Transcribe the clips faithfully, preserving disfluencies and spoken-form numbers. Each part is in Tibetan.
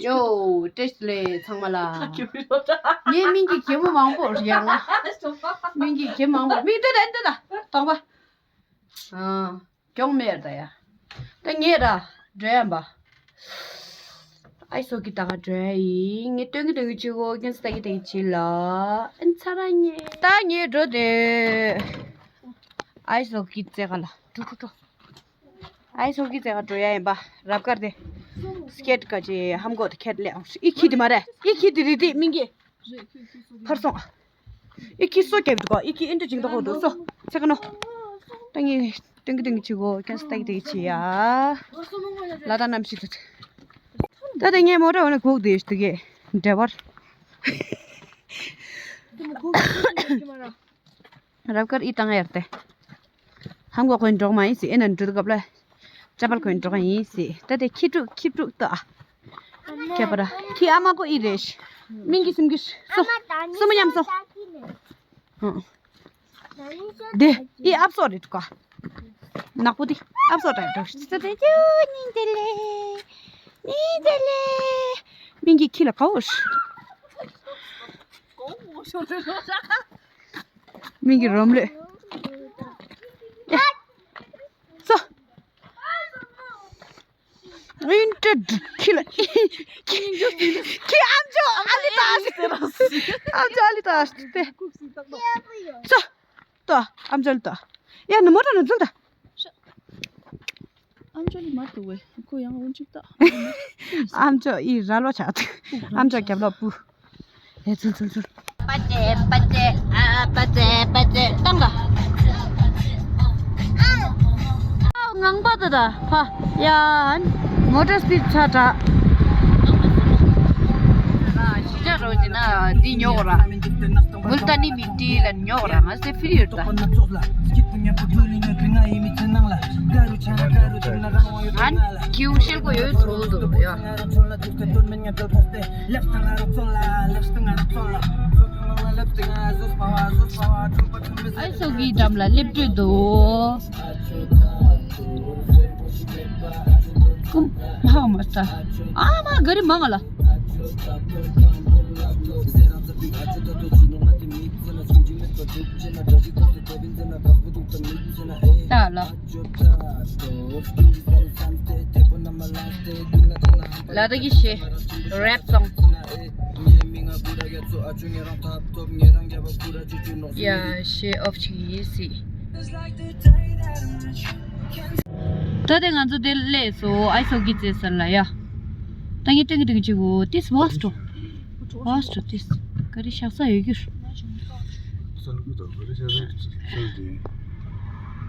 ཡོ། བཀྲ་ཤིས་བདེ་ལེགས་ཚང་མ་ལ། ངའི་མིང་གི་གད་མོ་མང་པོ་རེད་ཡང་ང་། མིང་གི་གད་མོ་མང་པོ། མིང་ལྟོས་དང་ལྟོས་དང་གདོང་པ། ཨ། གྱོང་མེད་ད་ཡ། ད་ངས་ར་འགྲོ་ཡ་ཡིན་པ། ཨའི་སོ་གི་ད་ག་འགྲོ་ཡ་ཡིན། ངས་སྟོན་གི་སྟོན་གི་བྱེད་གོ། ཁྱེད་ཚོ་ལྟ་གི་ལྟ་གི་བྱེད་ལ། ཨན་ཚ་ར་ཉེ། ད་ངས་འགྲོ་དེ། ཨའི་སོ་གི་རྩེ་ག་ལ་འགྲོ་འགྲོ་འགྲོ། ཨའི་སོ་གི་རྩེ་ག་འགྲོ་ཡ་ཡིན་པ། རབ་དཀར་དེ། སི་ཀེ་ཊི་ག་ཅི་ཧམ་གོ་དེ་ཁྱེར་སླེབས་ཨང་། ཨི་ཁི་དེ་མ་རེད། ཨི་ཁི་དེ་རེད་དེ་མིང་གི་ཕར་སོང་། ཨི་ཁི་སོ་རྒྱབ་འདུག་ག་ཨི་ཁི་ཨིན་དུ་ཅིང་ཏོག་ཧོ་འདུག་སོ། ཚེ་ག་ནོ། ཏང་གི་ཏང་གི་ཏང་གི་ཆི་གོ་ཁྱེད་ཚོ་ཏང་གི་ཏང་གི་ཆི་ཡ། ལ་ད་ནམ་ཞིག་ཏུ། ད་ལྟ་ངའི་མོ་ཊ་འོ་ན་སྒུག་བསྡད་ཡོད་ཀྱི་འདྲ་བར། རབ་དཀར་ཨི་བཏང་ཡར་ཏེ། ཧམ་གོ་ཁོས་འགྲོག་མ་ཡིན་སི་ཨེ་ན་འགྲུལ་སྐབས་ལ། ཅ་པལ་ཁོས་འགྲོག་ཡིན་སི་ད་དེ་ཁྱི་ཕྲུག་ཁྱི་ཕྲུག་ཏོ་ཨ། ཁྱད་པར་ཁྱི་ཨ་མ་ཀོ་ཨི་རེད། མིང་གི་སིམ་གི་སོ། སོ་མ་ཉམས་སོ། ཨ། དེ་ཨི་ཨབ་སོ་རེད་ཀ་ནག་པོ་དེ་ཨབ་སོ་རེད་འགྲོ་སི་ད་དེ་ཅུ་ཉིན་དེ་ལེ། ཉིན་དེ་ལེ། མིང་གི་ཁྱི་ལ་ཀའོ་ཤི། མིང་གི་རོམ་ལོས། སོ། ཨིན་ཏྲ་ཁྱི་ལ། ཁྱི་ཨམ་ཅོག་ཨ་ལི་ཏ་ཨ་ལི་ཏ་ཨ་ལི་ཏ་ཨ་ལི་ཏ། སོ། ཏོ། ཨམ་ཅོག་ལི་ཏ། ཡ་ནི་མོ་ཊ་ནི་འཛུལ་ཏ། ཨམ་ཅོག་ལི་མ་ཏུ་བེ། ཁོ་ཡང་འོན་ཅིག་ཏ། ཨམ་ཅོག་ཨི་རལ་བ་ཆགས་ཏེ། ཨམ་ཅོག་རྒྱབ་ལོག་པུ། ཨེ་ཚུལ་ཚུལ་ཚུལ། པ་ཙེ་པ་ཙེ་ཨ་པ་ཙེ་པ་ཙེ་ཏང་ག་ངང་པ་ད་ད་ཕ་ཡ་མོ་ཊ་སི་པིཌ་ཆ་དྲག་ཤི་ཅག་རོ་ཇི་ན་འདི་ཉོ་གོ་ར། མུལ་ཏ་ནི་མི་ཏི་ལ་ཉོ་གོ་ར་ང་སེ་ཕི་ཡོད་ད། ཨན་ཁྱིའུ་ཤེལ་གོ་ཡོད་ཚོ་དོ་ཡ། ཨའི་སོ་གི་འགྲམ་ལ་སླེབས་འགྲོ་དོ། ཀུམ་ཧའོ་མ་ས། ཨ་མ་ག་རི་མང་ལ། ད་ལ། ལ་དྭགས་ཀྱི་གཞས་རེབ་སོང་། ཡ་གཞས་ཨོཕ་ཅིག་ཡིན་སྲིད། ད་དེ་ང་ཚོ་དེ་སླེབས་སོ་ཨའི་སོ་གི་རྩེ་ས་ལ་ཡ། ད་ངས་སྟོན་གི་སྟོན་གི་ཅིག་འོ་ཏིས་ཝོས་ཏོ། ཝོས་ཏོ་ཏིས། ག་རི་ཤག་ས་ཡོད་རྒྱུ།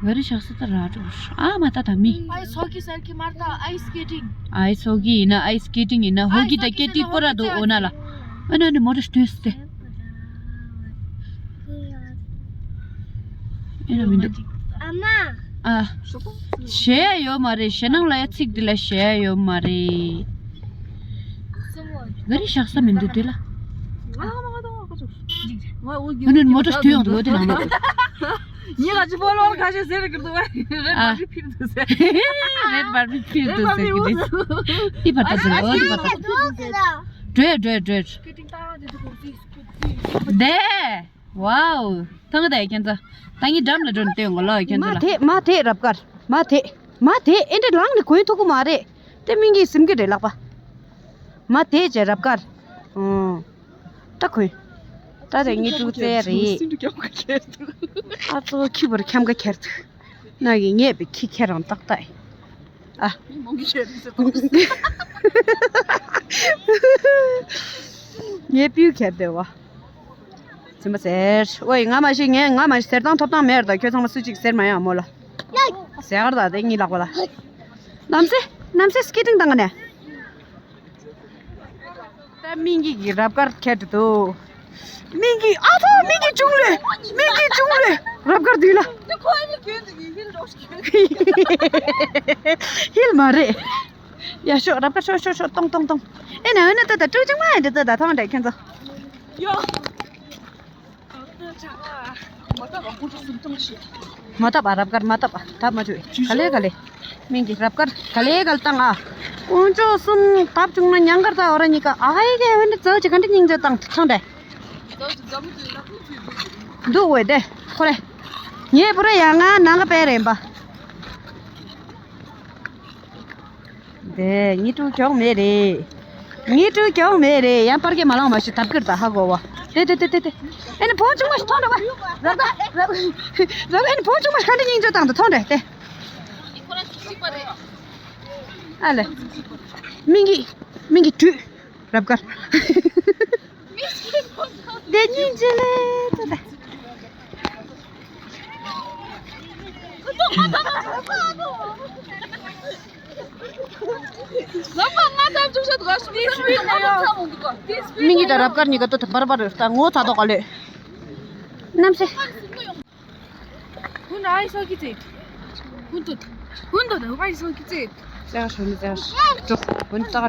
ག་རི་ཤག་ས་ད་ར་འགྲོ། ཨ་མ་ད་ད་མི། ཨའི་སོ་གི་ཟེར་གི་མར་ད་ཨའི་སི་ཀེ་ཊིང་། ཨའི་སོ་གི་ཡིན་ན་ཨའི་སི་ཀེ་ཊིང་ཡིན་ན་ཧོ་གི་ད་ཀེ་ཊི་པོ་ར་དོ་འོ་ན་ལ། ཨ་ན་ནི་མོ་ཊ་སྟོན་སྟེ། ཨེ་ན་མི་འདུག་ཨ་མ། ཨ། གཞས་ཡོད་མ་རེད། གཞས་ནང་ལ་ཡ་ཚིག་འདི་ལ་གཞས་ཡོད་མ་རེད། ག་རི་ཤག་ས་མི་འདུག་དེ་ལ། ཨ་ནི་མོ་ཊ་སྟོན་ཡོང་འདུག་ལོ་དེ་ནང་ལོ། ཉི་ལ་ཅི་ཕོ་ལོར་ཁ་ཤས་ཟེར་གི་འདུག་བ། རེད་པར་མི་ཕིར་འདུག་ཟེར། རེད་པར་མི་ཕིར་འདུག་ཟེར་གི་རེད། ཏི་པར་ཏ་ཟེར་ཨོ་ཏི་པར་ཏ། འགྲོས་འགྲོས་འགྲོས། དེ། ཝའོ། ཐང་ག་ད་ཡ་ཁྱེད་ཚོ། ད་ངའི་འགྲམ་ལ་འགྲོ་ནས་བལྟས་ཡོང་གོ་ལོ་ཁྱེད་ཚོ་ལ། མ་དེ་མ་དེ་རབ་དཀར། མ་དེ། མ་དེ་ཨེ་འདྲ་ལངས་ནས་གོན་ཐུབ་ཀྱི་མ་རེད། དེ་མིང་གིས་ཟིན་གྱི་རེད་ལགས་པ། མ་དེ་བྱས་རབ་དཀར། ཨོ། ད་གོན། ད་དེ་ངའི་ཕྲུ་གུ་རྩེ་རེད། ཨ་ཙོ་ཁྱི་བར་འཁྱམ་ག་ཁྱེར་ཐུག་ནག་གི་ཉེས་པའི་ཁྱི་ཁྱེད་རང་ཏག་ཏག་ཨ། ངའི་པིའུ་ཁྱེར་བསྡད་པ། ཚིམ་པ་ཟེར། ཨོའི་ང་མ་ཤི་ངས་ང་མ་ཤི་ཟེར་སྟངས་ཐོབ་སྟངས་མེད་ར། ད་ཁྱོད་ཚང་མ་སུ་གཅིག་ཟེར་མ་ཡོང་མོ་ལ། ཟེར་གར་ད་དེ་གཉིས་ལག་པ་ལ། ནམ་སེ་ནམ་སེ་སི་ཀེ་ཊིང་བཏང་ག་ནས། ད་སྨིན་སྐྱིད་ཀྱི་རབ་དཀར་ཁྱེར་འདུག་སྨིན་སྐྱིད་ཨ་ཐོ་སྨིན་སྐྱིད་ཅུང་ལོས། སྨིན་སྐྱིད་ཅུང་ལོས་རབ་དཀར་འདུག་ལ། ཧིལ་མ་རེད། ཡ་ཤོག་རབ་དཀར་ཤོག་ཤོག་ཤོག་ཏོང་ཏོང་ཏོང་། ཨེ་ན་ཨེ་ན་ད་ད་ཀྲུ་ཅང་མ་ཨེ་འདྲ་ད་ད་ཐང་འདྲ་ཁྱེད་ཚོ། མ་ཏབ་པ་རབ་དཀར་མ་ཏབ་པ་ད་མ་བྱོས་ག་ལེ་ག་ལེ། མིང་གི་རབ་དཀར་ག་ལེ་ག་ལེ་བཏང་ཨ། དཀོན་མཆོག་གསུམ་བབ་བྱུང་ན་ཉང་གར་ད་འོ་ར་གཉིས་ཀ་ཨ་ཧའི་གེ་ཝེན་ཏི་ཙོ་ཅི་ག་འདྲ་སྙིང་རྗེ་བཏང་ཐང་དེ། འདུག་ཝེ་དེ་ཁོ་རེ། ངས་པུ་རེ་ཡང་ང་ནང་ག་པེ་རེན་པ། དེ་ཉི་དྲུག་གྱོང་མེད་རེད། ཉི་དྲུག་གྱོང་མེད་རེད། ཡང་པར་གྱི་མ་ལང་མ་ཤི་ཐབ་ཀིར་ད་ཧ་གོ་བ། དེ་དེ་དེ་དེ་དེ། ཨེ་ནི་བོང་ཆུང་མ་ཤི་ཐོང་ར་བ། རབ་ད་རབ་རབ་ཨེ་ནི་བོང་ཆུང་མ་ཤི་ག་འདྲ་སྙིང་རྗེ་བཏང་ད་ཐོང་རེད་དེ། ཨ་ལེ། མིང་གི་མིང་གི་དུས་རབ་དཀར། དེ་སྙིང་རྗེ་ལེ་ཏོ་ད། མིང་གི་ད་རབ་དཀར་གཉིས་ཀ་ཏོ་ད་བར་བར་ད་ངོ་ཚ་ཏོ་ག་ལེ། རྣམ་སེ། ལྟ་ག་ཧྲོ་ནི་ལྟ་ག་ཧྲོ། བོན་ལྟ་ག་ཧྲོ།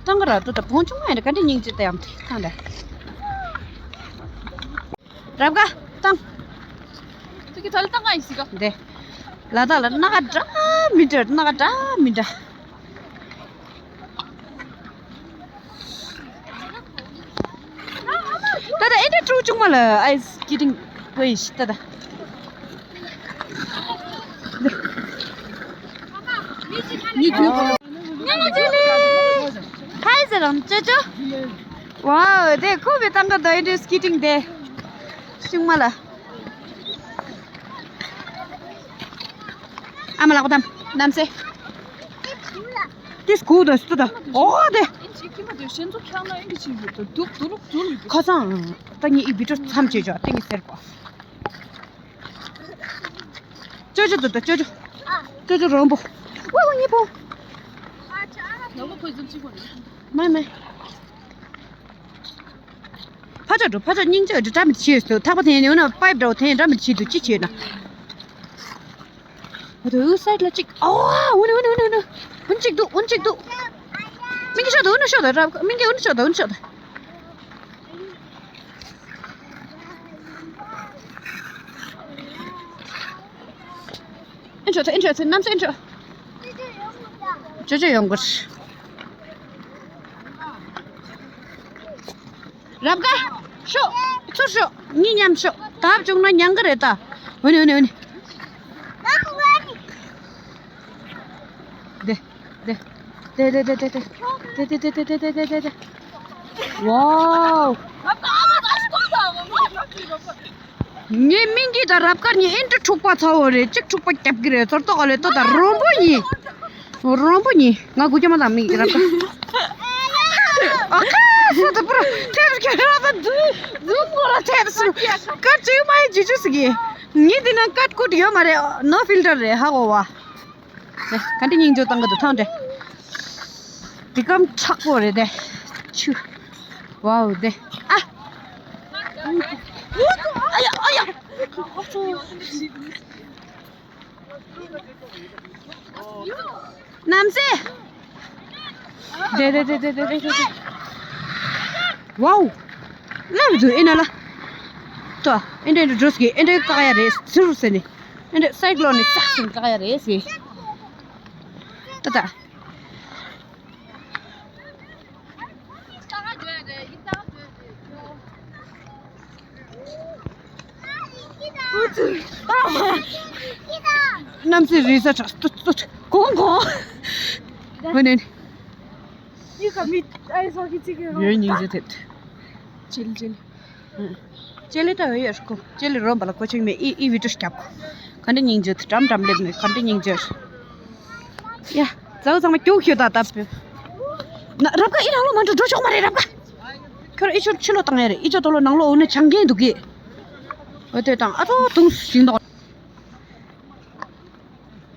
ཏང་ག་ར་ཏོ་ད་བོང་ཆུང་མ་ཡིན་ན་ག་འདྲ་སྙིང་རྗེ་ལྟ་ཡམ་ཐང་ད། རབ་ག་ཏང་། ཏུ་ཀི་ཐལ་ཏང་ག་ཡིན་སི་ག་འདེ། ལ་དྭགས་ལ་སྣ་ཁ་འདྲ་མི་འདྲ་སྣ་ཁ་འདྲ་མི་འདྲ། ད་ད་ཨེ་འདྲ་ཕྲུ་གུ་ཆུང་མ་ལ་ཨའི་སི་ཀི་ཏིང་ཀོ་ཡིན་ཤི་ད་ད། ཉི་དུས་ཉི་མ་ཅི་ལི། ཧའི་ཟེར་རང་ཅོ་ཅོ། ཝའོ་དེ་ཁོ་བའི་ཏང་ག་ད་ཨེ་འདྲ་སི་ཀི་ཏིང་དེ། ཆུང་མ་ལ། ཨ་མ་ལག་པ་བསྡམས། རྣམ་སེ། ཏིས་གུ་དོ་སུ་དོ། ཨོ་དེ། ཁ་སང་། ད་ངས་ཨི་བི་ཏྲོ་མཚམས་བཅད་ཆོག་ཏིང་ངེ་སེར་པོ། ཅོ་ཅོ་དོ་དོ་ཅོ་ཅོ། ཅོ་ཅོ་རོམ་པོ། ཝ་ཝ་ཉི་པོ། མ་མེ། ཕ་ཆོ་འགྲོ་ཕ་ཆོ་སྙིང་རྗེ་འདྲ་འདྲ་མི་བྱེད་སོ། ཐག་པ་འཐེན་ནས་འོ་ན་པའིབ་འདྲ་བོ་འཐེན་འདྲ་མི་བྱེད་དུ་ཅི་བྱེད་ན། འོ་དོ་འུ་སའིད་ལ་གཅིག་ཨོ་འོ་ན་འོ་ན་འོ་ན་འོ་ན་འོ་ན་གཅིག་འདུག་འོ་ན་གཅིག་འདུག་མིང་གི་ཤོག་དོ་འོ་ན་ཤོག་དོ་རབ་མིང་གི་འོ་ན་ཤོག་དོ་འོ་ན་ཤོག་དོ། ཨེ་འཕྲོ་ཐལ། ཨེ་འཕྲོ་ཐལ། གནམ་ས་ཨེ་འཕྲོ། ཅོ་ཅོ་ཡོང་དགོས། རབ་དགའ། ཤོག་ཚུར་ཤོག་གཉིས་མཉམ་ཤོག་ད་བྱུང་ན་ཉང་གི་རེད་ད། འོ་ནི་འོ་ནི་འོ་ནི། དེ། དེ། དེ་དེ། ཝའོ། ངའི་མིང་གི་ད་རབ་དཀར་གཉིས་ཨེ་འདྲ་འཁྲུག་པ་ཚ་བོ་རེད། གཅིག་འཁྲུག་པ་རྒྱབ་ཀྱི་རེད། ཚོར་ཏོག་ག་ལེ་ཏོ་ད་རོང་པོ་གཉིས། རོང་པོ་གཉིས་ང་གུ་ཀྱ་མ་དང་མིང་གི་རབ་དཀར། ཨ་ཁ་སོ་ད་པུར་ཐེབས་ཀྱི་ར་ད་འཛུ་འཛུ་མོ་ར་ཐེབས་སུ་ཀ་ཅིག་མ་ཡི་ཇི་ཇུ་སི་གི་ངའི་འདི་ན་ཀ་ཀུ་ཡོད་མ་རེད། ནོ་ཕིལ་ཊར་རེད་ཧ་གོ་བ། ག་འདྲ་སྙིང་རྗེ་བཏང་གི་འདུག་ཐང་འདྲ། འདི་སྐམ་མཁྲེགས་པོ་རེད་དེ། ཆུ། ཝའོ་དེ། ཨ། ཨ་ཡ་ཨ་ཡ། གནམ་སེ། དེ་དེ། ཝའོ། ལབ་འདུག་ཨེ་ན་ལ། ཏོ་ཨེ་འདྲ་འགྲོ་སྐྱེ་ཨེ་འདྲ་བཀག་ཡ་རེད་ཟེར་ཟེར་ནས། ཨེ་འདྲ་སའི་ཀློན་ནས་སག་ཟིན་བཀག་ཡ་རེད་ཟེར། ཏ་ཏ། གནམ་སའི་རི་ས་ཁྲ་སྟུ་སྟུ་གོང་གོང་། ཧོ་ནན། ཡོད་སྙིང་རྗེ་ཐེབས། ཅིལ་ཅིལ། ཅེ་ལི་ད་འོ་ཡོད་ཁོ། ཅེ་ལི་རོམ་པ་ལ་ཁོ་ཆིང་མེ་ཨི་ཨི་བི་ཏུ་སྐྱབ་ཁོ། ག་འདྲ་སྙིང་རྗེ་ཐེབས། འགྲམ་འགྲམ་སླེབས་ནས་ག་འདྲ་སྙིང་རྗེ། ཡ། ཛའུ་ཚང་མ་སྐྱུག་ཤོད་ད་ད། ན་རབ་ཀ་ཨི་ནང་ལོགས་མ་འགྲོ། འགྲོ་ཆོག་མ་རེད་རབ་ཀ། ཁྱོད་ཨི་ཆོ་ཕྱི་ལོགས་བཏང་ཡ་རེད། ཨི་ཆོ་དོ་ལོ་ནང་ལོགས་འོ་ན་ཆང་རྐྱེན་འདུག་གི། འོ་དེ་དང་ཨ་ཐོ་དུང་ཞིང་དོག་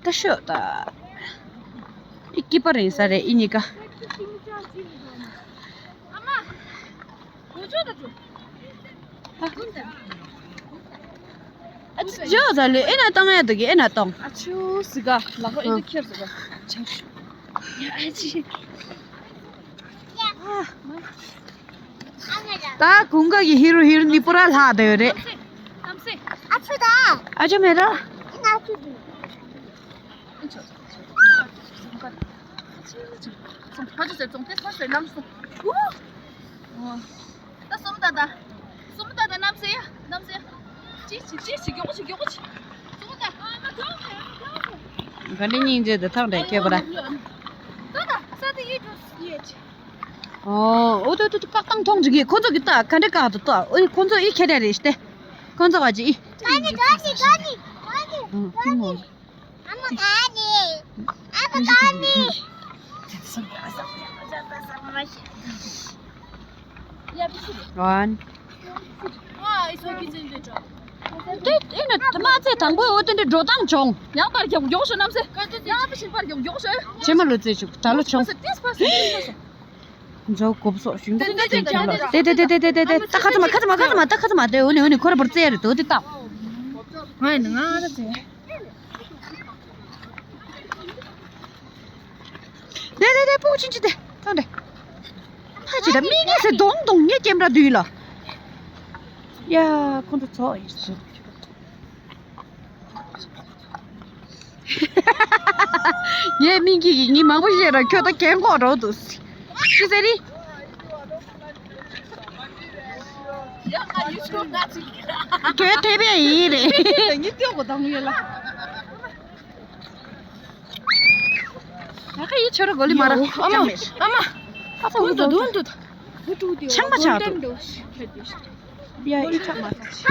ད་ཤོད་ད། ཨི་སྐྱིད་པ་རེད་ས་རེད་ཨི་གཉིས་ཀ། ཨ་ཅོ་ཟ་ལེ་ཨེ་ན་བཏང་ཡ་འདུག་གི་ཨེ་ན་བཏང་། ཨ་ཆུ་སི་ག་ལག་པ་ཨེ་འདྲ་ཁྱེར་སི་ག་ཆ་ཤུ། ད་གུང་ག་གི་ཧི་རུ་ཧི་རུ་ནི་པུ་ར་ལྷག་བསྡད་ཡོད་རེད། ཨ་ཅོ་མེ་ར། ད་སུམ་ད་ད། སུམ་ད་ད་རྣམ་སེ་ཡ། རྣམ་སེ་ཡ། ཅི་ཅི་ཅི་ཅི་མགྱོགས་ཅི་མགྱོགས་ཅི། སུམ་ད། ག་འདྲ་སྙིང་རྗེ་འདི་ཐང་འདྲ་ཁྱད་པར། ད་ད་ས་དེ་ཡི་འགྲོ་ཡེ་ཅི། ཨོ་ཨོ་ཏོ་ཏོ་ཏོ་བཀག་སྟངས་མཐོང་ཅིག་གི་ཁོ་ཚོ་གི་ད་ག་འདྲ་བཀག་ཏུ་ཏོ་ཨོ་ཁོ་ཚོ་ཨི་ཁྱད་འདྲ་རེད་ཤི་ཏེ། ཁོ་ཚོ་བ་ཅི་ཨི། ག་ནི་ག་ནི་ག་ནི་ག་ནི། ཨ་མ་ག་ནི། ཨ་མ་ག་ནི། One. དེ་ཨེ་ན་དེ་མ་ཚད་དང་པོ་འོ་དེ་འདྲའི་འགྲོ་སྟངས་བྱུང་། ཡང་པར་རྒྱབ་མགྱོགས་ཤོག་རྣམ་སེ། ཡང་པར་ཕྱིན་པར་རྒྱབ་མགྱོགས་ཤོག་ཆེ་མ་ལོ་ཙེ་ཤུག་གྲྭ་ལོ་ཆུང་། ཏིས་པ་སི་ཏིས་པ་སི། མཛོ་གོབ་སོགས་ཞུང་། དེ་དེ་དེ་དེ་དེ་དེ་ད་ཁ་ཚ་མ་ཁ་ཚ་མ་ཁ་ཚ་མ་ད་ཁ་ཚ་མ་དེ་འོ་ནི་འོ་ནི་ཁོ་ར་བུར་ཙེ་རེད་དོ་དེ་ད། ང་ཡིན་ང་ར་ཙེ། དེ་དེ་དེ་པུ་ཅིན་ཅི་དེ་ཐང་དེ། ཕ་ཅི་ད་མི་གི་སེ་དོང་དོང་ངེ་ཀེམ་ར་དུས་ལ། ཡ་ཁོང་ཚོ་ཚོགས་ཡིན་སུ། ངས་མི་གི་གི་ངི་མང་པོ་བཤད་ར་ཁྱོད་ད་གན་གོག་རོགས་འདུག་ཅི་ཟེར་རི། ཁྱོད་དེ་བས་ཡིན་རེད། ངི་ཏེ་གོ་དང་ཡོད་ལ། ད་ཁ་ཡི་ཆོ་ར་གོ་ལི་མ་ར། ཨ་མ། ཨ་མ། ཨ་ཚ་འུ་ཚ་འདུག་འདུག་ཆང་མ་ཆག་འདུག་ཡ་ཨི་ཆག་མ་ཆག་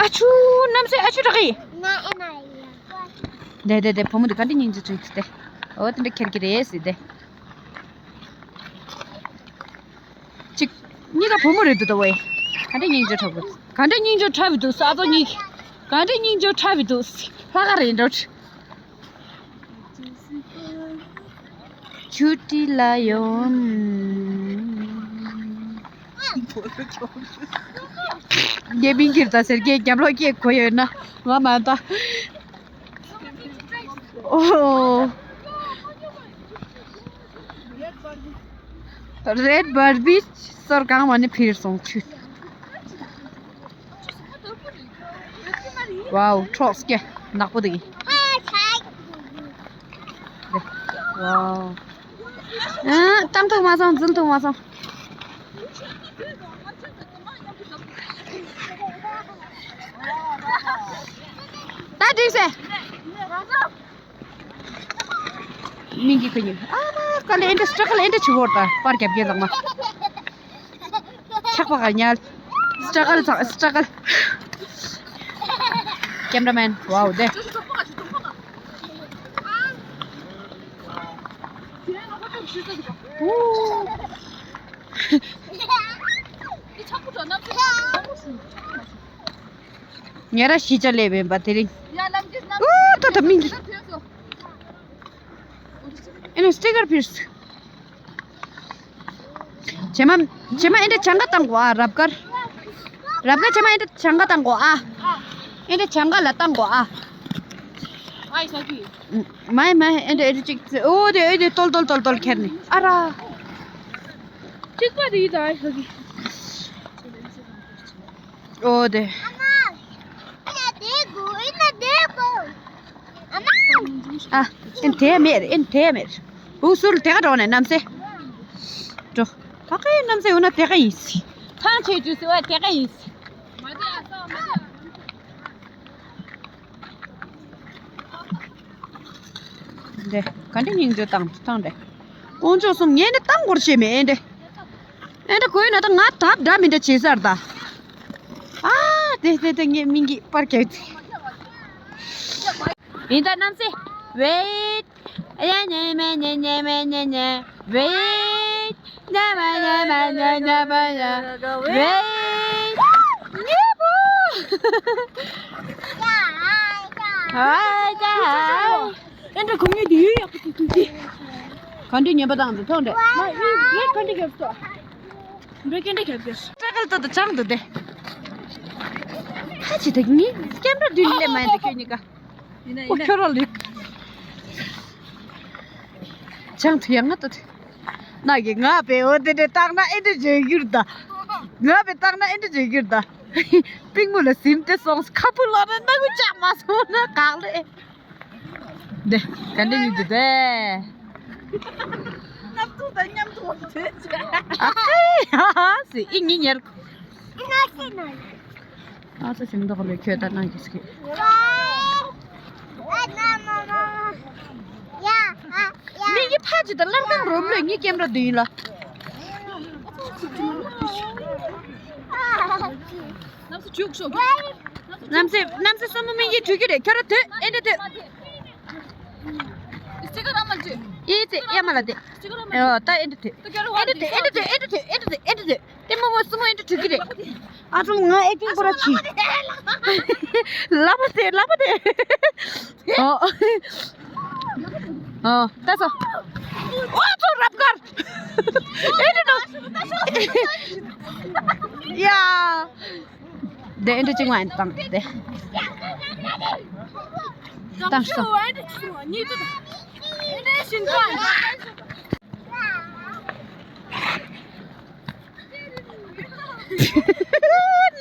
ཨ་ཆུ་རྣམ་སྲས་ཨ་ཆུ་རག་གི། དེ་དེ་དེ་བུ་མོ་དེ་ག་འདྲ་སྙིང་རྗེ་བྱུང་ཐུབ་སྟེ། འོ་དེ་འདྲ་ཁྱེར་གི་རེད་ཟེར་ཏེ། གཅིག་གཉིས་ཀ་བུ་མོ་རེད་འདུག་ད་ཝེ། ག་འདྲ་སྙིང་རྗེ་ཁྲ་བོ། ག་འདྲ་སྙིང་རྗེ་ཁྲ་བོ་འདུག་ས་ཨ་ཚོ་གཉིས། ག་འདྲ་སྙིང་རྗེ་ཁྲ་བོ་འདུག་ལྷ་ཁ་རེད་འགྲོ། ཆུ་ཊི་ལ་ཡོང་། རྒྱལ་པིན་གྱིར་ད་ཟེར་གྱི་རྒྱབ་ལོག་སྐྱེས་གོ་ཡོད་ན་ང་མ་ད། ཨོ། རེད་བར་བི་སོར་གང་མ་ནི་ཕིར་སོང་ཆུ། ཝའོ་ཁྲོག་སྐྱེ་ནག་པོ་དེ་གི། ཝའོ། ཨ་བཏང་ཐུབ་མ་སོང་འཛིན་ཐུབ་མ་སོང་། ད་འགྲིག་སེ། མིང་གི་ཁ་ཉིན་ཨ་མ་ཀ་ལེ་ཨེ་འདྲ་སི་ཊྲ་གལ་ཨེ་འདྲ་ཆུ་བོར་ད་པར་རྒྱབ་རྒྱལ་ལག་མ། ཆག་པ་ག་ཉལ། སི་ཊྲ་གལ་ཚང་སི་ཊྲ་གལ། ཀེམ་ར་མེན་ཝའོ་དེ། ཉེ་ར་ཤི་ཅ་ལེ་བེན་པ་དེ་རིང་། ཨུ་ཏོ་ཏོ་མིང་གི། ཨེ་ནི་སི་ཊི་ཀར་ཕིར་སི། བྱེ་མ། བྱེ་མ་ཨེ་འདྲ་བྱང་ག་བཏང་གོ་ཨ་རབ་དཀར། རབ་དཀར་བྱེ་མ་ཨེ་འདྲ་བྱང་ག་བཏང་གོ་ཨ། ཨེ་འདྲ་བྱང་ག་ལ་བཏང་གོ་ཨ། ཨའི་ས་གི། མའི་མའི་ཨེ་འདྲ་ཨེ་འདྲ་ཅིག་ཨོ་དེ་ཨེ་དེ་ཏོལ་ཏོལ་ཏོལ་ཏོལ་ཁྱེར་ནི་ཨ་ར། གཅིག་པ་དེ་ཡིན་ད་ཨའི་ས་གི། ཨོ་དེ། ཨ། ཨེ་དེ་མེད་ཨེ་དེ་མེད། འུ་སུལ་དེ་ག་འགྲོ་ནས་རྣམ་སེ། འགྲོ། ད་གའི་རྣམ་སེ་འུ་ན་དེ་ག་ཡིན་སི། ཐང་ཆེ་ཅུ་སི་བ་དེ་ག་ཡིན་སི། འདི་ག་འདྲ་སྙིང་རྗེ་བཏང་བཏང་འདྲ། དཀོན་མཆོག་གསུམ་ངས་འདི་བཏང་དགོས་ཤེས་མེད་ཨེ་འདྲ། ཨེ་འདྲ་གོ་ཡོད་ན་ད་ང་ཐབས་འདྲ་མི་འདྲ་བྱེད་ས་རེད་ད། ཨ་དེ་དེ་དེ་ངས་མིང་གི་པར་བརྒྱབ་ཚེ། ཡིན་ད་རྣམ་སེ། Wait. ཨ་ཡ་ཉེ་མེ་ཉེ་ཉེ་མེ་ཉེ་ཉེ། Wait. ཉེ་མེ་ཉེ་མེ་ཉེ་ཉེ་མེ་ཉེ། Wait. ཉེ་པོ། ཨ་ཡ། ཨེ་འདྲ་ཁོ་ངའི་དེ་ཡོད་ཡག་པོ་ཐུག་ཐུག་ཅི། ག་འདྲའི་ཉན་པ་དང་འདི་ཐོག་འདྲ། མ་ཡིན་འདི་ག་འདྲའི་རྒྱབ་སོ། འདི་ག་འདྲའི་རྒྱབ་རྒྱབ། སྤྲ་གལ་ཏོ་ཏོ་ཅང་འདུག་སྟེ། ཧ་ཅི་ད་ངའི་ཀེམ་ར་བདུན་སླེབས་མ་ཡིན་ད་ཁྱོད་གཉིས་ཀ། ཡིན་ན་ཨོ་ཡིན་ན། ཁྱོད་ར་ལུས། ཅང་དུ་ཡང་ང་ཏོ་དེ། ན་གི་ང་བེ་འོ་དེ་དེ་བཏང་ན་ཨེ་འདྲ་བརྗོད་རྒྱུར་ད། ང་བེ་བཏང་ན་ཨེ་འདྲ་བརྗོད་རྒྱུར་ད། པིང་མོ་ལ་ཟིན་ཏེ་སོང་ཁ་པུ་ལོ་རེ་ན་གུ་ཅག་མ་སོང་ན་གག་ལེ། དེ་ག་འདྲ་ཡིན་གི་དེ། ནབ་ཏུ་དང་མཉམ་དུ་བ་དེ་ཅག་ཨ་ཧེ་ཧ་ཧ་སི་ཨི་ཉི་ཉེར། ཨ་ཙི་ཞིམ་མདོག་ལས་ཁྱོད་ལྟ་ན་གི་སྐད། མི་གི་ཕ་ཅི་དང་སླར་གང་རོམ་ལོས་ངའི་ཀེམ་ར་འདི་ཡིན་ལ། གནམ་ས་བྱུག་ཤོག་གནམ་ས་གནམ་ས་གསུམ་པོ་མི་གི་འགྲུལ་གི་རེད། ཁྱོད་ར་དོད་ཨེ་འདྲ་དོད། སྤྱི་ཀ་ར་མ་བྱོས། ཨི་ཙི་ཨེ་མ་ལ་དེ། སྤྱི་ཀ་ར་མ་ཨོ་ད་ཨེ་འདྲ་དོད། ད་ཁྱོད་ར་ཨེ་འདྲ་དོད་ཨེ་འདྲ་དོད་ཨེ་འདྲ་དོད་ཨེ་འདྲ་དོད་ཨེ་འདྲ་དོད། ལྟད་མོ་བ་སྲུང་བ་ཡིན་དུ་དྲུག་གི་རེད། ཨ་ཅོ་ང་ཨེག་ཊིང་པོ་ར་ཆི། ལབ་པ་དེ་ལབ་པ་དེ། ཨོ། ཨོ་ད་སོ། ཨོ་ཅོ་རབ་དཀར། ཨེ་འདྲ་ནོ། ཡ། དེ་ཨེ་འདྲ་ཅིག་མ་ཡིན་བཏང་དེ། བཏང་སོ།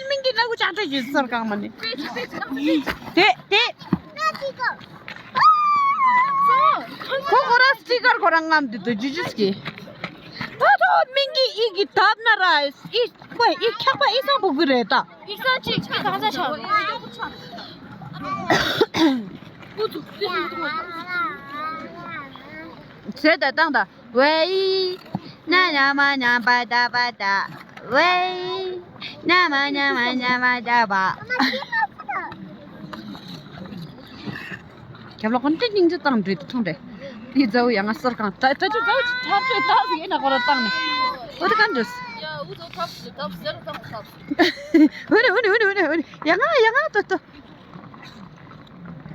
མིང་གི་ལ་གུ་ཅག་ཅག་ཡོད་སོར་གང་མ་ནི། དེ་དེ། ཁོ་ཁོ་ར་སི་ཊི་ཀར་ཁོ་རང་རྔམ་དུ་དུ་ཇུ་ཇུ་སི་གི། ད་ཐོ་མིང་གི་ཨི་གི་ཐབ་ན་ར་ཨི་ཁོ་ཨི་འཁྱག་པ་ཨི་སང་བུ་གི་རེད་ད། ཨི་སང་ཅིག་ཅིག་གང་ས་ཆག་ཟེར་ད་བཏང་ད། ཝེ། ན་ཉ་མ་ཉ་པ་ད་པ་ད། ཝེ། ན་མ་ཉ་མ་ཉ་པ་ད་པ། ཁྱབ་ལོག་ཀུན་ཏེ་སྙིང་རྗེ་དང་འདྲེས་ཏེ་མཐོང་འདྲེ། དེའི་རྫ་བོ་ཡང་ང་སོར་གང་ད་ཅི་རྫ་བོ་ཅི་ཐབ་ཅི་ཐབ་ཟིག་ཡིན་ན་ཁོ་ར་བཏང་ནས། འོ་དེ་གང་འདྲེས། ཡ་འུ་ཚོ་ཐབ་ཟིག་ཐབ་ཟེར་ཐབ་ཐབ། འོ་ནི་འོ་ནི་འོ་ནི་འོ་ནི་ཡ་ང་ཡ་ང་ཏོ་ཏོ།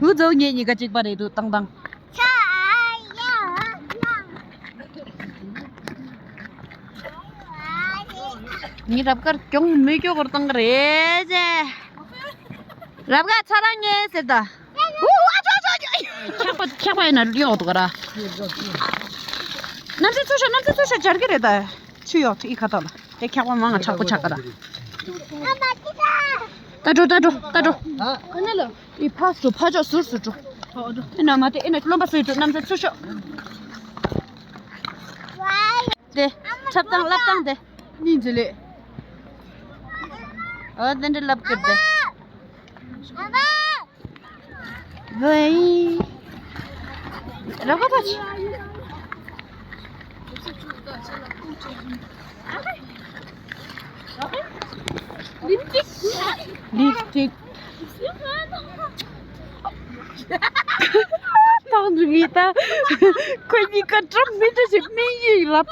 འུ་ཚོ་ངེད་གཉིས་ཀ་གཅིག་པ་རེད་འདུག་ཏང་ཏང་། ངའི་རབ་དཀར་གྱོང་མི་སྐྱོ་གོར་བཏང་གི་རེད་ཅེ། རབ་དཀར་ཚ་རང་ངེས་ཟེར་ད། འུ་ཨ་ཅོ་ཨ་ཅོ་ཨ་ཅོ། འཁྱག་པ་འཁྱག་པ་ཡིན་ན་ཡོང་འདུག་ག་ར། གནམ་ས་ཚུར་ཤོག་གནམ་ས་ཚུར་ཤོག་སྦྱར་གི་རེད་ད། ཆུ་ཡོག་ཐིག་ཁ་ཐོག་ལ་དེ་འཁྱག་པ་མང་ང་དྲག་པོ་ཆགས་ཀ་ར། ལྟ་འགྲོ་ལྟ་འགྲོ་ལྟ་འགྲོ། ག་ནས་ལ། ཨི་ཕ་སུ་ཕ་ཅོག་ཟུར་སུ་འགྲོ། ཨེ་ན་མ་དེ་ཨེ་ན་རློན་པ་སུ་ཡི་འདུག་གནམ་ས་ཚུར་ཤོག་དེ་འཁྲབ་སྟངས་ལབ་སྟངས་དེ་སྙིང་རྗེ་ལེ། ཨ་དེ་འདྲ་ལབ་ཀྱི་དེ། ཝེ། ར་ག་པ་ཆི། ལིབ་སྟིག་ལིབ་སྟིག་ཐང་རུ་གི་ད། ཁོ་གཉིས་ཀ་འགྲམ་མི་འདྲ་ཞིག་མི་ཡིས་ལབ།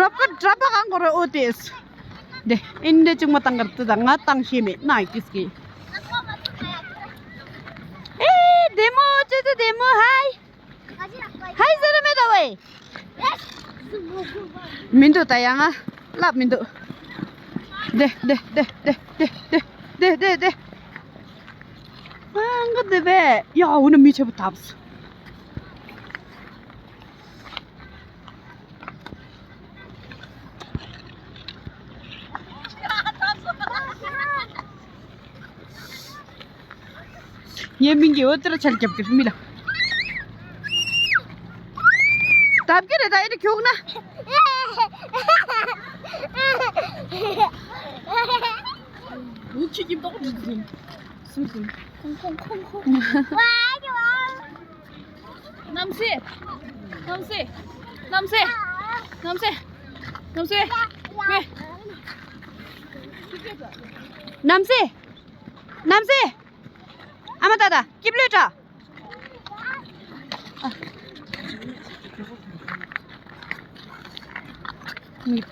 རབ་ཀ་འགྲམ་པ་གང་གོ་ར་ཨོ་ཏེས། དེ་ཨིན་འདྲ་ཅུང་མ་བཏང་གར་ཏི་ད་ང་བཏང་ཤེས་མེད་ན་ཀིས་ཀི། ཨེ་བདེ་མོ་ཅོ་ཅོ་བདེ་མོ་ཧའི། ཧའི་ཟེར་མེད་ད་ཝེ། མི་འདུག་ད་ཡང་ང་ལབ་མི་འདུག་དེ་དེ་དེ། ཨང་ག་དེ་བས་ཡ་འུ་ན་མི་ཆེ་པོ་ཐབས། ངའི་མིང་གི་འོ་དེ་ར་ཆལ་རྒྱབ་ཀྱི་མི་ལ། བརྡབ་ཀྱི་རེད་ད་ཨེ་རེ་ཁྱུག་ན། འུ་ཁྱི་ཀྱི་མདོག་འདི་འདི། སུ་སུ། ཁོང་ཁོང་ཁོང་ཁོང་། གནམ་སེ། གནམ་སེ། གནམ་སེ། གནམ་སེ། གནམ་སེ། ཝེ། གནམ་སེ། གནམ་སེ། ཨ་མ་ཏ་ཏ་སྐྱིབས་ལོས་དྲ།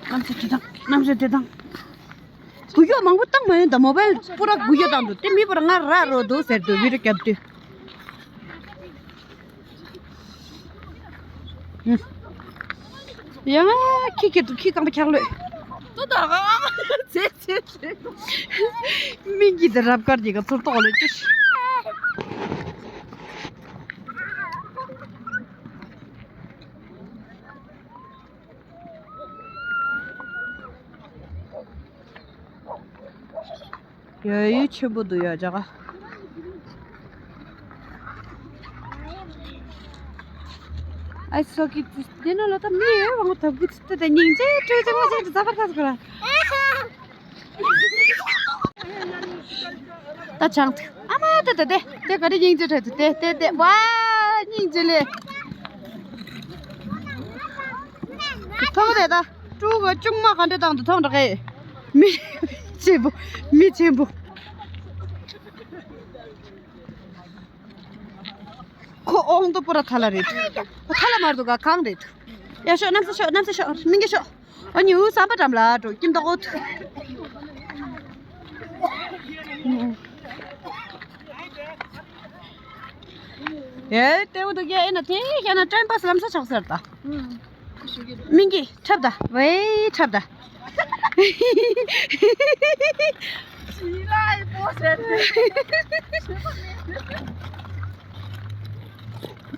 གནམ་སེ་དེ་དང་གནམ་སེ་དེ་དང་། འགུལ་སྐྱོད་མང་པོ་བཏང་མ་ཡོང་ད་མོ་བལ་པུ་ར་འགུལ་སྐྱོད་བཏང་འདུག་དེ་མི་པུ་ར་ང་ར་རོ་འདུག་ཟེར་འདུག་བི་རུ་རྒྱབ་དུས། ཡང་ཁྱི་ཁྱི་འདུག་ཁྱི་རྐང་པ་འཁྱག་ལོས། ཏོ་ད་ག་ཚེ་ཚེ་ཚེ། མིང་གི་དེ་རབ་དཀར་གྱི་ག་ཚུར་ཏོག་ལོས་ཅི། ཡོད་ཡོད་ཆེན་པོ་འདུག་ཡོད་ཅག་ཨ། ཨ་སོ་ཀི་དེ་ནོ་ལ་ད་མི་ཡོད་བང་ཐབ་གི་ཚུལ་དེ་སྙིང་རྗེ་སྤྲོས་བཅོས་མ་བྱས་ཏེ་ཛ་བར་ཁ་ཟ་ག་ལ། ད་ཆང་ཐུ་ཨ་མ་ད་ད་དེ་དེ་ག་རེ་སྙིང་རྗེ་སྤྲོས་ཐུ་དེ་དེ་དེ་ཝ་སྙིང་རྗེ་ལེ། ཐོག་དེ་ད་ཀྲུའུ་ག་ཅུང་མ་ག་འདྲ་དང་དུ་ཐོག་འདྲ་གེ། མི་ཆེན་པོ་མི་ཆེན་པོ། ཁོ་ཨོང་དུ་པོ་ར་ཐ་ལ་རེད། ཐ་ལ་མར་དུ་ག་གང་རེད། ཡ་ཤོག་གནམ་ས་ཤོག་གནམ་ས་ཤོག་མི་འགའ་ཤོག་ཨ་ཉི་འུ་ཟམ་པ་འགྲམ་ལ་འགྲོ་ཀིན་ཏོག་ཨོ་ཐུ། ཡེ་ལྟེ་བོ་འདུག་ཡ་ཨེ་ན་དེ་ཤ་ན་ཊེམ་པ་སི་ལམ་ས་ཆགས་ཟེར་ད། མིང་གི་ཁྲབ་ད་ཝེ་ཁྲབ་ད།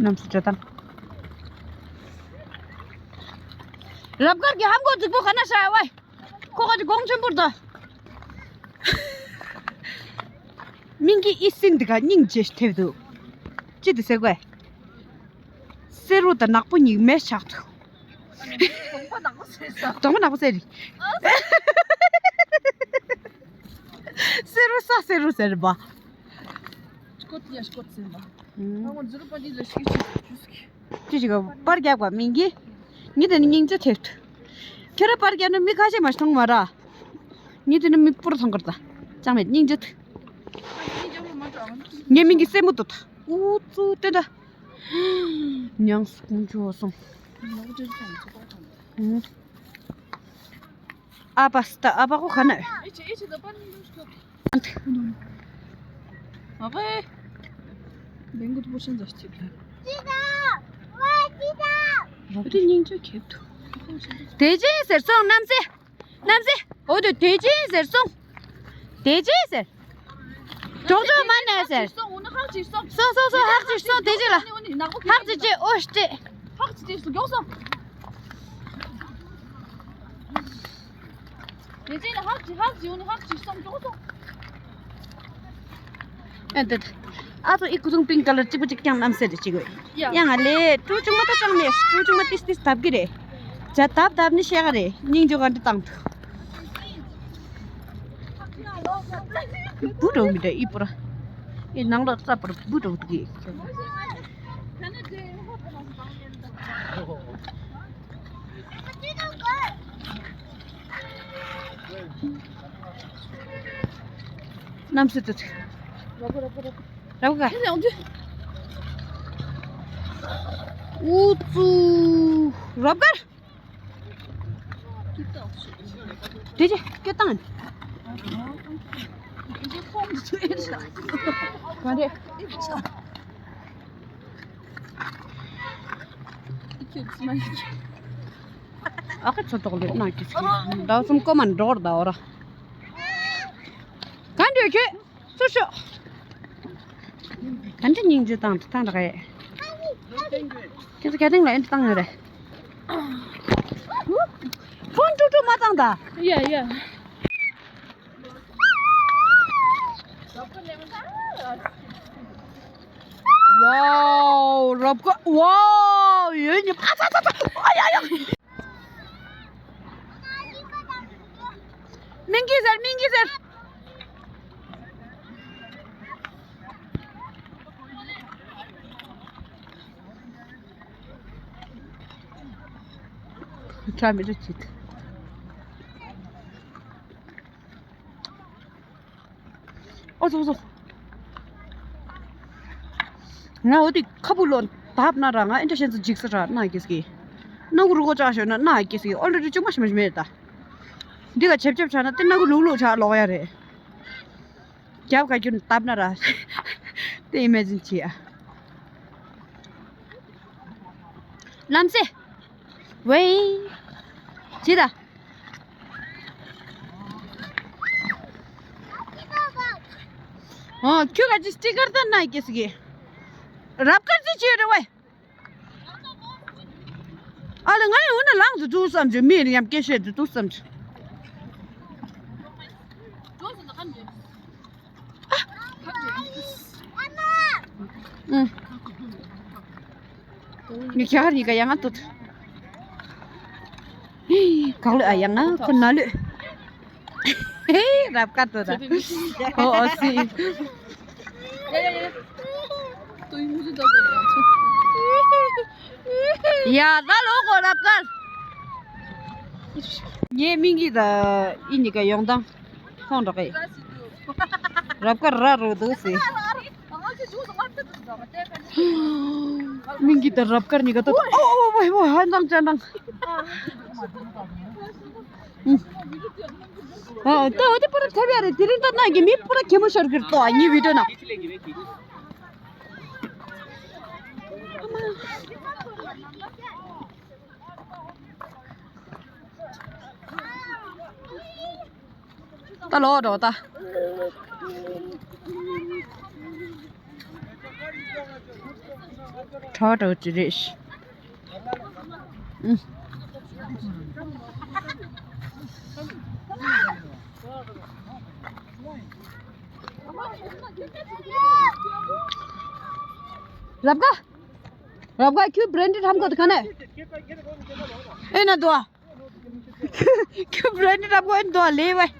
གནམ་ས་ཇོ་དང་རབ་དཀར་གྱི་ཧམ་གོ་རྫིག་པོ་ག་ན་ཤ་ཝེ། ཁོ་ཁ་ཅིག་དགོང་ཆེན་པོར་དོ། མིང་གི་ཨི་སིན་འདི་ག་སྙིང་རྗེ་ཐེབས་འདུག་ཅི་འདི་ཟེར་དགོས། སེ་རུ་དང་ནག་པོ་གཉིས་མེ་ཆགས་འདུག་གདོང་པ་ནག་པོ་ཟེར་རེད། སེ་རུ་ས་སེ་རུ་ཟེར་རེད་པ། སྐོད་ཡ་སྐོད་ཟེར་པ། ཨང་། ང་ཚོ་རུ་པ་འདི་ལ་ཤི་ཤི་ཤི་ཤི། ཅི་ཞིག་ག་པར་རྒྱག་པ་མིན་གྱི། ངས་དེ་ནི་སྙིང་རྗེ་ཐེབས་ཐུབ། ཁྱོད་ར་པར་རྒྱག་ན་མི་ཁ་ཤས་མ་ཞིག་མཐོང་མ་ར། ངས་དེ་ནི་མི་སྤུར་མཐོང་གར་ད། ཅང་མེད་སྙིང་རྗེ་ཐེབས། ངའི་མིང་གི་སེ་མོ་ཏོ་ད། ཨུ་ཙུ་ཏེ་ད། ཉང་སུ་ཀུང་ཅོ་སོང་། ཨུ། ཨ་པ་སི་ཏ་ཨ་པ་ཁོ་ག་ན། ཨ་པའི། ལེན་གུ་པོ་ཤན་ཛ་ཤི་ཅིག་ལ། ཅི་ད། ཝ་ཅི་ད། རོ་ཏི་སྙིང་རྗེ་ཁེབ་ཐུ། དེ་ཅི་ཟེར་སོང་གནམ་སེ། གནམ་སེ། འོ་དེ་དེ་ཅི་ཟེར་སོང་། དེ་ཅི་ཟེར། ཅོག་ཅོག་མ་ནས་ཟེར། སོང་འོ་ན་ཧག་ཅིག་སོང་། སོང་སོང་སོང་ཧག་ཅིག་སོང་དེ་ཅི་ལ། ཧག་ཅིག་ཅི་ཨོ་ཤི་ཏེ། ཧག་ཅིག་ཅི་སོང་མགྱོགས་སོང་། དེ་ཅི་ལ་ཧག་ཅིག་ཧག་ཅིག་འོ་ན་ཧག་ཅིག་སོང་མགྱོགས་སོང་། ཨེ་འདི། ཨ་ཚོ་ཨི་ཁུ་ཚུང་པིང་ཀ་ལར་གཅིག་པ་གཅིག་རྐྱང་གནམ་སེ་རེ་གཅིག་འོས། ཡ། ཡ་ང་ལེ་ཀྲུ་ཆུང་མ་ད་ཅང་མེད་ཀྲུ་ཆུང་མ་ཏིས་ཏིས་བཏབ་གི་རེད། ཇ་བཏབ་བཏབ་ནི་ཤེས་ག་རེད་སྙིང་རྗེ་ག་འདྲ་བཏང་ཐུབ། བུ་འགྲོ་མི་འདྲ་ཨི་པོ་ར། ཨི་ནང་ལོགས་རྩ་པར་བུ་འགྲོ་འདུག་གི། གནམ་སེ་ཏུ། རབ་ག། ཨུ་ཙུ། རབ་གར། དེ་ཅི་སྐད་བཏང་། ག་རེ། ཨ་ཁ་ཚོ་ཏོག་ལེ་ན་ཀི་སི་ཀི་ཟླ་གསུམ་ཀོ་མན་འགྲོ་བར་ཟླ་བ་ར། ག་འདྲ་ཁྱོད་ཚུར་ཤོག་ག་འདྲ་སྙིང་རྗེ་བཏང་དུ་བཏང་ར་ག་ཡེ། ཁྱེད་ཚོ་ག་དེང་ལ་ཨེ་འདྲ་བཏང་ཡོད་རེད། ཕོན་ཀྲུག་ཀྲུག་མ་བཏང་ད། ཡ་ཡ། ཝའོ་རབ་ག་ཝའོ་ཡོད་ཉི་ཨ་ཚ་ཚ་ཚ་ཨ་ཡ་ཡ། མིང་གི་ཟེར་མིང་གི་ཟེར། ཁྲ་མི་རེ་ཅིག་ཨོ་ཙོ་ཙོ། ང་འོ་དེ་ཁ་བུ་ལོ་བབས་ན་ར་ང་ཨེ་འདྲ་ཤེས་ཚོ་འཇིགས་ས་ར་ན་སྐྱེས་ཀྱི། སྣ་ཁུ་རུ་གོ་ཅག་ཤོད་ན་ན་སྐྱེས་ཀྱི་ཨོ་ལེ་རི་ཅུང་མ་ཤི་མ་ཤི་མེད་ད། འདི་ག་ཆེབ་ཆེབ་ཆགས་ན་དེ་སྣ་ཁུ་ལུག་ལུག་ཆགས་ལོག་ཡ་རེད། རྒྱབ་ག་རྒྱུ་བཏབ་ན་ར། དེ་ཨི་མེ་ཇིན་བྱེད་ཨ། ལམ་སེ། ཝེ། ཇི་ད། ཨོ་ཁྱོད་ག་ཅི་སི་ཊི་ཀར་ད་ན་སྐྱེས་ཀྱི། རབ་དཀར་ཅི་བྱེད་རེད་ཝེ། ཨ་ལ་ང་ཡང་འོ་ན་ལངས་དུ་འདུག་བསམ་བྱུང་མི་ཡང་སྐད་བཤད་དུ་འདུག་བསམ་བྱུང་། ཨུ། ངས་ཁྱེད་གཉིས་ཀ་ཡང་ང་ལྟོས། གང་ལ་ཨ་ཡང་ང་ཁོ་ན་ལུས། རབ་དཀར་ལྟོས་ད། ཨོ་ཨོ་སི། ཡ་ད་ལོ་གོ་རབ་དཀར། ངའི་མིང་གི་ད་ཨི་གཉིས་ཀ་ཡོང་དང་། ཁོང་འགྲོ་གི། རབ་དཀར་ར་རུ་འདུག་ཟེར། མིང་གི་ད་རབ་དཀར་གཉིས་ཀ་ད། ཨོ་ཨོ་ཝེ་ཝེ་ཧ་འདང་ཅ་འདང་། ཨ་ད་འོ་དེ་པུ་ར་ཐེབས་ཡ་རེད། དེ་རིང་ད་ནང་གི་མི་པུ་ར་གད་མོ་ཤོར་གི་རེད་ཏོ། ཨ་ནི་བི་ཌིའོ་ནང་། ད་ལོག་འགྲོ་ད། གྲོགས་འགྲོ་ཅི་རེད། ཨུ། རབ་དཀར། རབ་དཀར་ཁྱོད་བྷི་རེན་ཌེཌ་ཧམ་གོ་དེ་ག་ནས། ཨེ་ན་དོ། ཁྱོད་བྷི་རེན་ཌེཌ་ཧམ་གོ་ཨེ་ན་དོ་ལེ་བས།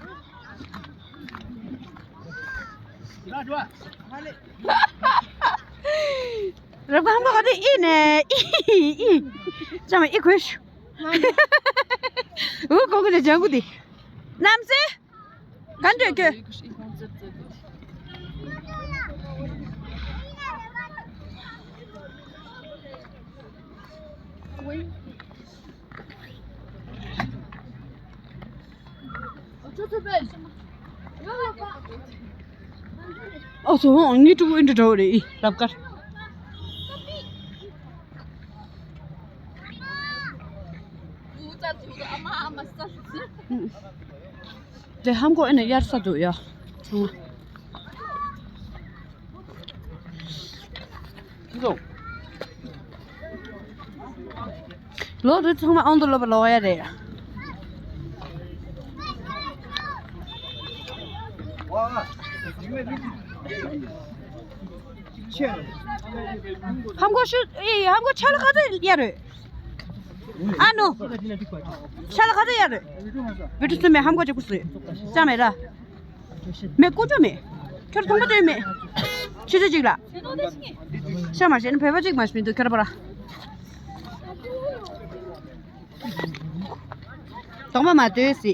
རབ་དཀར་ཧམ་གོ་ག་དེ་ཨི་ནས་ཨི་ཨི། ཅང་ཨི་ཁོས། འུ་གོ་གི་ནས་ལྗང་གུ་དེ། རྣམ་སྲས། ག་འདྲ་ཁྱོད། ཨོ་ཚོ་ཧོང་ངའི་ཕྲུ་གུ་འདྲ་འདྲ་བོ་རེད་ཨི་རབ་དཀར། དེ་ཧམ་གོ་ཨེ་ནས་གཡར་ས་འདུག་ཡ། ཚང་མ། ལོ་དེ་ཚང་མ་ཨང་དུ་ལོ་པ་ལོ་ཡ་རེད། ཧམ་གོ་ཤུ་ཨེ་ཧམ་གོ་ཆ་ལ་ག་ཚོད་ཡ་རེད། ཨ་ནོ། ཤ་ལ་ག་ཚོད་ཡ་རེད། བི་ཏུ་སུ་མེ་ཧམ་གོ་ཅིག་གུ་སུ། ཅང་མེད་ར། མེ་ཀུ་ཅོ་མེ། ཁྱོད་ཐུང་པ་ཏོ་མེ། ཆུ་ཚོད་གཅིག་ལ། ཤ་མ་ཤེས་ན་བོད་པ་གཅིག་མ་ཤེས་མི་འདུག་ཁྱོད་པ་ར། གདོང་པ་མ་ལྟོས་སི།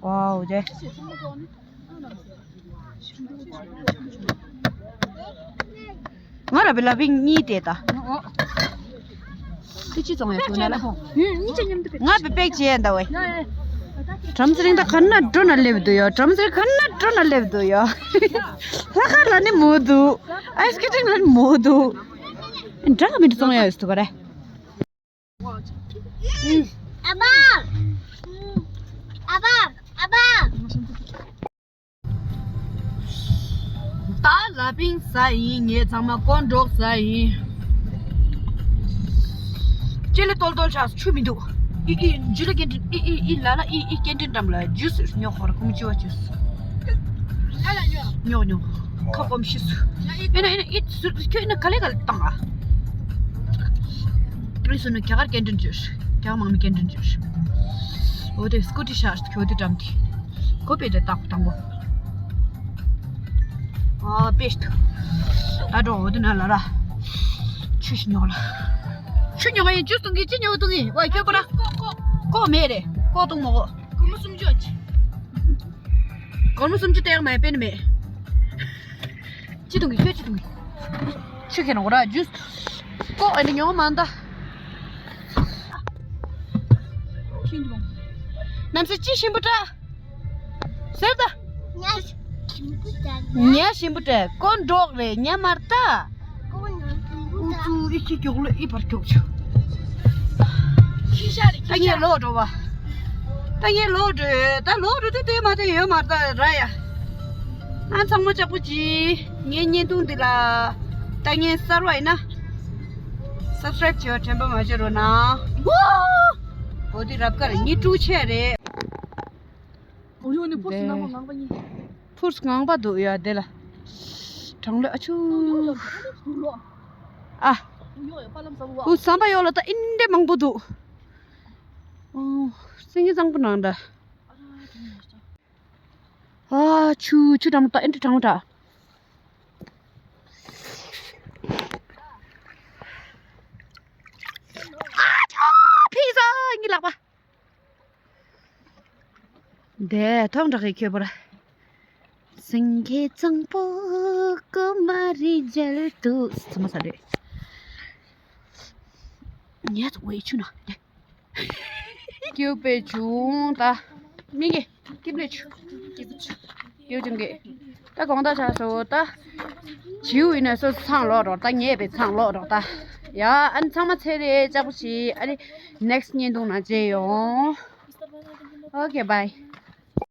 ཝའོ་ཇེ། ང་ར་བི་ལ་བི་གཉིས་དེ་ད། དེ་ཅི་ཙང་ཡ་ཐུག་ན་ལ། ང་བི་པེག་ཅི་ཡ་འདའ་བས། བྲམ་ཟེ་རིང་ད་ག་ན་འགྲོ་ན་སླེབས་འདུག་ཡ། བྲམ་ཟེ་རིང་ག་ན་འགྲོ་ན་སླེབས་འདུག་ཡ། ལྷ་ཁ་ལ་ནི་མོ་འདུག་ཨའི་སི་ཀེ་ཊིང་ལ་ནི་མོ་འདུག་འདྲ་ག་མི་འདྲ་ཙང་ཡ་ཡོད་འདུག་ག་རེ། ཨ་ཕ། ཨ་ཕ། ཨ་ཕ། ད་ལ་ཕིང་ཟ་ཡིན། ངས་ཚང་མ་ཀོན་ཌོག་ཟ་ཡིན། ཅི་ལི་ཏོལ་ཏོལ་ཆགས་ཆུ་མི་འདུག་ཨི་ཨི་ཇུ་ལི་ཀེན་ཊིན་ཨི་ཨི་ཨི་ལ་ལ་ཨི་ཨི་ཀེན་ཊིན་འགྲམ་ལ་ཇུས་ཉོ་ཁོ་ར་ཁོ་མོ་ཅི་བ་ཇུས། ཉོ་ཉོ། ཁ་སྐོམ་ཤི་སུ། ཨེ་ན་ཨེ་ན་ཨི་སུ་ཁྱོད་ཨེ་ན་ག་ལེ་ག་ལེ་བཏང་ཨ། ཨི་སུ་ནི་རྒྱ་གར་སྐད་འདྲེན་བྱོས། རྒྱ་གར་མང་མི་སྐད་འདྲེན་བྱོས། འོ་དེ་སྐུ་ཊི་ཤག་ཁྱོད་དེ་འགྲམ་དེ། ཁོ་པེ་དེ་བཏང་བཏང་གོ། ཨ་པེ་ཤ་ཐུ། ད་འགྲོ་འོ་དེ་ན་ལ་ར། ཆུ་ཞིག་ཉོ་ལ། ཆུ་ཉོ་ག་ཡིན་ཇུས་བཏུང་གི་ཅི་ཉོ་བཏུང་གི་ཝ་ཁྱོད་པ་ར། ཀོ་མེད་རེད་ཀོ་བཏུང་མོ་གོ། སྒོར་མོ་སུམ་ཅུ། སྒོར་མོ་སུམ་ཅུ་སྟེར་མ་ཡིན་པས་ནི་མེད། ཅི་བཏུང་གི་ཁྱོད་ཅི་བཏུང་གི། ཆུ་ཁྱེར་འོང་ར་ཇུས། ཀོ་ཨ་ནི་ཉོ་མ་འདའ། ཁྱིམ་དུ། གནམ་ས་ཅི་ཞིམ་པོ་འདྲ། ཟེར་ད། ཉ་ཞིམ་པོ་འདྲ། ཉ་ཞིམ་པོ་འདྲ་ཀོན་ཌོག་རེད་ཉ་མར་ད། ཀོན་ཉ་ཞིམ་པོ་འདྲ། ཨུ་ཚུ་ཨི་ཁྱི་མགྱོགས་ལོ་ཨི་བར་མགྱོགས་ཆུ། ཁྱི་ཤ་རེད་ད་ཁྱི་ངས་ཤ། ལོག་འགྲོ་བ། ད་ངས་ལོག་འགྲོ་ད་ལོག་འགྲོ་དུས་དེ་མ་དེ་ཡོད་མ་རེད་ད་ར་ཡ། ཨ་ཚང་མ་ལྕགས་པོ་ཅི། ངའི་བརྙན་ཐུང་འདི་ལ་ལྟ་མཁན་གསར་བ་ཡིན་ན། སབ་སི་ཀ་རེབ་བྱེད་པ་དྲན་པ་མ་བརྗེད་རོགས་གནང་། འོ་དེ་རབ་དཀར་ཉི་དྲུག་ཆེ་རེད། གོང་ཡོང་ནས་ཕོ་སུ་ནང་མ་ངང་པ་གཉིས། ཕུར་ངང་པ་འདུག་ཡ་དེ་ལ། གྲང་ལོས་ཨ་ཆུ། ཨ། ཧུ་ཟམ་པ་ཡོད་ལ་ད་ཨིན་འདྲེ་མང་པོ་འདུག་ཨོ། སེང་གེ་གཙང་པོ་ནང་འདྲ། ཨ་ཆུ་ཆུ་གྲང་མོ་ད་ཨིན་འདྲེ་གྲང་མོ་ད། ཨ་ཆུ་ཕི་ཟ་ངི་ལག་པ། དེ་ཐོག་འདྲ་གི་ཁྱོད་པོ་ར། སེང་གེ་གཙང་པོ་ཀོ་མ་རི་མཇལ་དུ་ཚང་མ་ས་རེད། ཉལ་ཚོ་བའི་ཆུ་ན་དེ། སྐྱིད་པའི་བྱུང་ད། མི་གི་སྐྱིད་པའི་ཆུ། སྐྱིད་པའི་ཆུ། སྐྱིད་ཅུང་གི་ད་དགོང་དག་ཆགས་སོ་ད། བྱིའུ་ཡིན་ན་སོ་ཚང་ལོག་རོགས་ད་ཉེས་པའི་ཚང་ལོག་རོགས་ད། ཡ་ཨ་ནི་ཚང་མ་ཚེ་རེ་ལྕགས་པོ་བྱེད་ཨ་ནི་next་བརྙན་ཐུང་ནང་མཇལ་ཡོང་། Okay, bye.